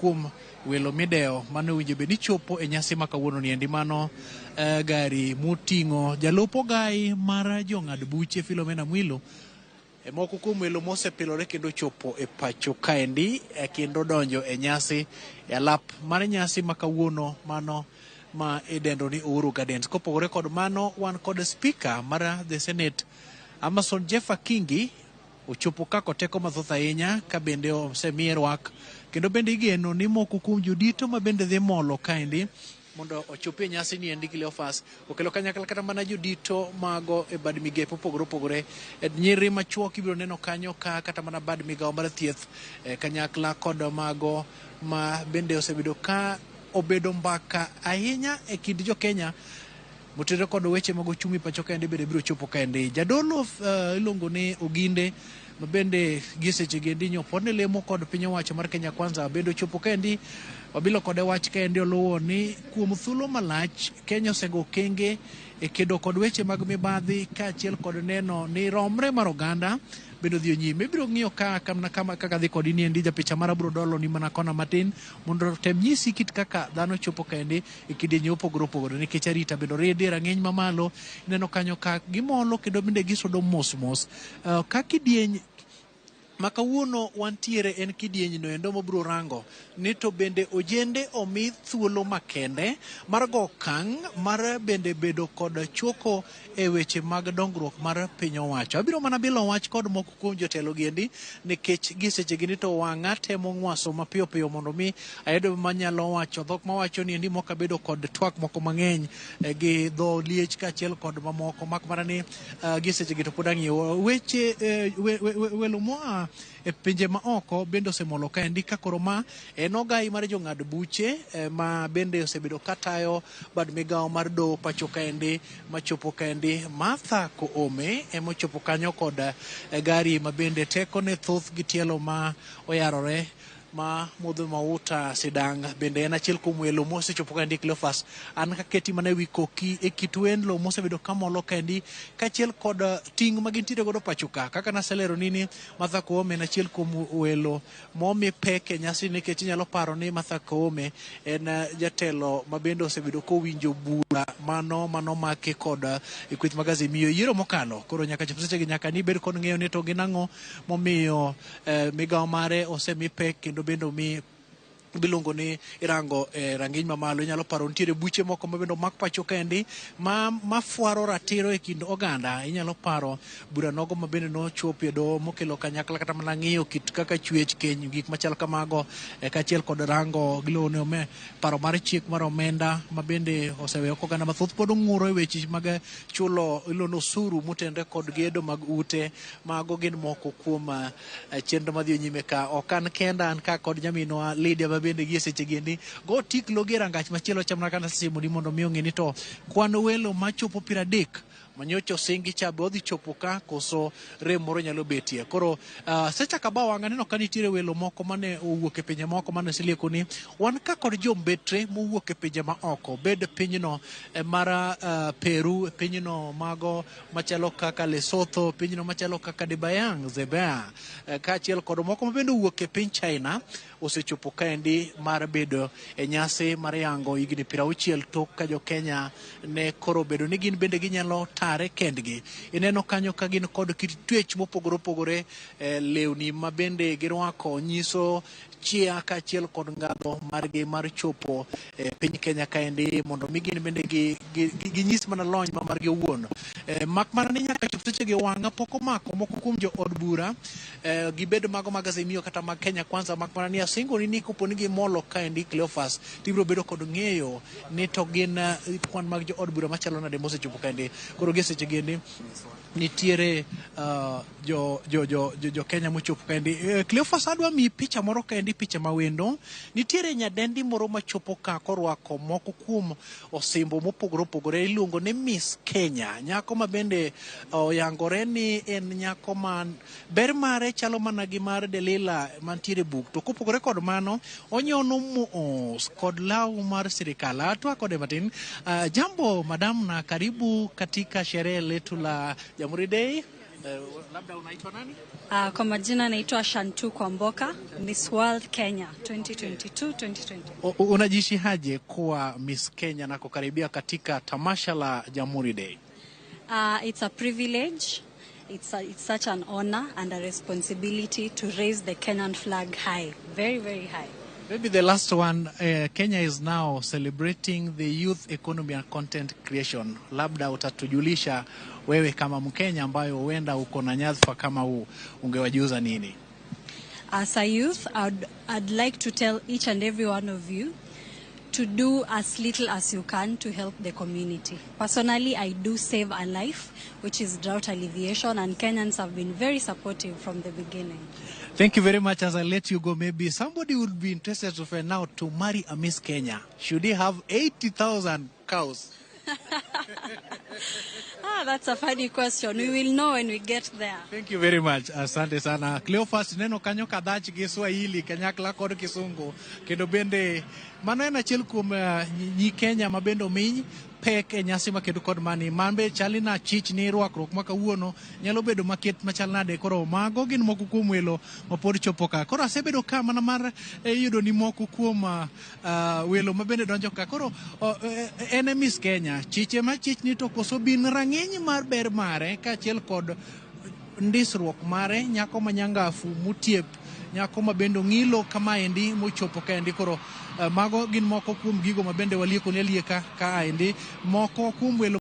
Kuom welo midewo mane owinjo bed ni chopo e nyasi ma kawuono ni endi mano gari moting'o jalup ogai mar jong'ad buche Philomena Mwilu e moko kuom welo mosepilore kendo chopo e pacho kaendi kendo donjo e nyasi e alap mar nyasi ma kawuono mano ma idendo ni Uhuru Gardens. Kopogore kod mano, wan kod speaker mar the Senate Amason Jeffa Kingi ochopo kako teko mathoth ahinya ka bende osemiye rwak kendo bende igeno ni moko kuom jodito ma bende dhi molo kaendi mondo ochopi e nyasi ni endi Cleophas okelo kanyakla kata mana jodito mago e bad migepe opogore opogore e nyiri machuok ibiro neno kanyo ka kata mana bad migawo mar thieth kanyakla kod mago ma bende osebedo ka obedo mbaka ahinya e kind jo Kenya motenore kod weche mag ochumi pacho kaendi bende biro chopo kaendi. Jadolo iluongo ni Oginde ma bende gie seche gi endi nyopod ne lemo kod piny owacho mar Kenya Kwanza bende ochopo kaendi wabilo kode wach kaendi oluwo ni kuom thuolo malach Kenya osego okenge e kedo kod weche mag mibadhi kaachiel kod neno ni romre mar oganda bende odhi nyime. Ibiro ng'iyo ka kamna kama kaka dhi kodi ni endi japicha mara biro dolo ni mana kona matin mondo otem nyisi kit kaka dhano chopo kaendi e kidienje mopogore opogore nikech arita bende oriedi e rang'iny mamalo. Ineno kanyo ka gimolo kendo bende gisudo mos mos. Ka kidieny ma kawuono wantiere en kidieny no endo mobiro rango ni to bende ojende omi thuolo makende mar go okang' mar bende bedo kod chwoko e weche mag dongruok mar piny owacho. Abiro mana bilo wach kod moko kuom jotelo giendi nikech gi seche gi ni to wang'a temo ng'waso mapiyo piyo mondo mi ayud manyalo wacho dhok mawacho ni endi mok abedo kod twak moko mang'eny gi dho liech kaachiel kod mamoko mak mana ni gi seche gi to pod ang'iyo weche welo moa e pinje ma oko bende osemolo kaendi ka koro ma en ogai mar jong'ad buche ma bende osebedo katayo bad migawo mar doho pacho kaendi machopo kaendi Martha Koome emochopo kanyo kod gari ma bende tekone thoth gi tielo ma oyarore ma modho mauta sidang' bende en achiel kuom welo mosechopo kaendi Cleophas. An kaketi mana ewi koki e kit welo mosebedo kamolo kaendi kaachiel kod ting' ma gintiere godo pacho ka. Kaka naselero ni ni Martha Koome en achiel kuom welo momi pek e nyasi nikech inyalo paro ni Martha Koome en jatelo ma bende osebedo kowinjo bura mano manomaki kod kweth mag Azimio e yiero mokalo. Koro nyaka chop sechegi nyaka ni bed kod ng'eyo ni to gin ang'o momiyo migawo mare osemi pek kendo bende omi biluongo ni irango e rang'iny mamalo. Inyalo paro nitiere buche moko ma bende omak pacho kaendi ma fwaro ratiro e kind oganda. Inyalo paro bura nogo ma bende nochopo e doho mokelo kanyakla kata mana ng'iyo kit kaka chwech keny gik machal kamago kaachiel kod rango giluongo ni paro mar chik mar omenda ma bende oseweyo ka oganda mathoth pod ong'uro e weche mag chulo iluongo ni osuru motenore kod gedo mag ute. Mago gin moko kuom chenro madhi nyime ka. Ok an kenda, an ka kod nyaminwa Lydia ma bende gie seche gi endi go tik logi e rangach machielo chamna kana simoni mondo mi ong'e ni to kwan welo machopo 30 manyocha osingi cha be odhi chopo ka koso rem moro nyalo betie. Koro sechako abawo wang'a aneno ka nitiere welo moko mane owuok e pinje moko mane oselieko ni wan ka kod jombetre mowuok e pinje ma oko, bed pinyno mar Peru, pinyno mago machalo kaka Lesotho, pinyno machalo kaka Debayang, Zebea, kaachiel kod moko ma bende owuok e piny China osechopo kaendi mar bedo e nyasi mar yango higni 60 tok ka jo Kenya ne koro obedo ni gin bende ginyalo tare kendgi. Ineno kanyo ka gin kod kit twech mopogore opogore, lewni ma bende girwako nyiso chia kaachiel kod ngadho margi mar chopo e piny Kenya kaendi mondo mi gin bende ginyis mana lony ma margi owuon. Mak mana ni nyaka chop sechegi wang'a pok omako moko kuom jo od bura, gibed mago mag Azimio kata mag Kenya Kwanza, mak mana ni asingoni ni kopo ni gimolo kaendi Cleophas tibiro bedo kod ng'eyo ni to gin kwan mag jo od bura machalo nade mosechopo kaendi. Koro gie seche gi endi nitiere jo Kenya mochopo kaendi. Cleophas adwa miyi picha moro kaendi, picha ma wendo. Nitiere nyadendi moro machopo ka korwako moko kuom osimbo mopogore opogore iluongo ni Miss Kenya. Nyako ma bende oyangore ni en nyako ma ber mare chalo mana gi mar Delila mantiere e buk. To kopogore kod mano, onyono mos kod law mar sirikal. Atwa kode matin. Jambo madam na karibu katika sherehe letu la Jamhuri Day. Labda unaitwa nani? Kwa majina naitwa Shantu Kwamboka, Miss World Kenya 2022-2023. Unajihisi aje kuwa Miss Kenya na kukaribia katika tamasha la Jamhuri Day? It's a privilege. It's such an honor and a responsibility to raise the Kenyan flag high, very, very high. Maybe the last one, Kenya is now celebrating the youth economy and content creation. Labda utatujulisha wewe kama Mkenya ambayo huenda uko na nyadhifa kama huu, ungewajuza nini? As a youth, I'd like to tell each and every one of you to do as little as you can to help the community. Personally, I do save a life, which is drought alleviation, and Kenyans have been very supportive from the beginning. Thank you very much. As I let you go, maybe somebody would be interested to find out, to marry a Miss Kenya, should he have 80,000 cows? Ah, that's a funny question. We will know when we get there. Thank you very much. Asante sana. Cleophas neno kanyo kadhach gi Swahili kanyakla kod Kisungu kendo bende mano en achiel kuom nyi Kenya ma bende ominy pek e nyasi makedo kod mani man be chali na chich ni rwakruok ma kawuono nyalo bedo maket machal nade. Koro mago gin moko kuom welo ma pod chopo ka. Koro asebedo ka mana mar yudo ni moko kuom welo ma bende donjo ka. Koro en e Miss Kenya chiche ma chich ni to koso bin rang'iny mar ber mare kaachiel kod ndisruok mare, nyako ma nyangafu motiep, nyako ma bende ong'ilo kamaendi mochopo kaendi. Koro mago gin moko kuom gigo ma bende walieko ni alieka kaendi moko kuom welo.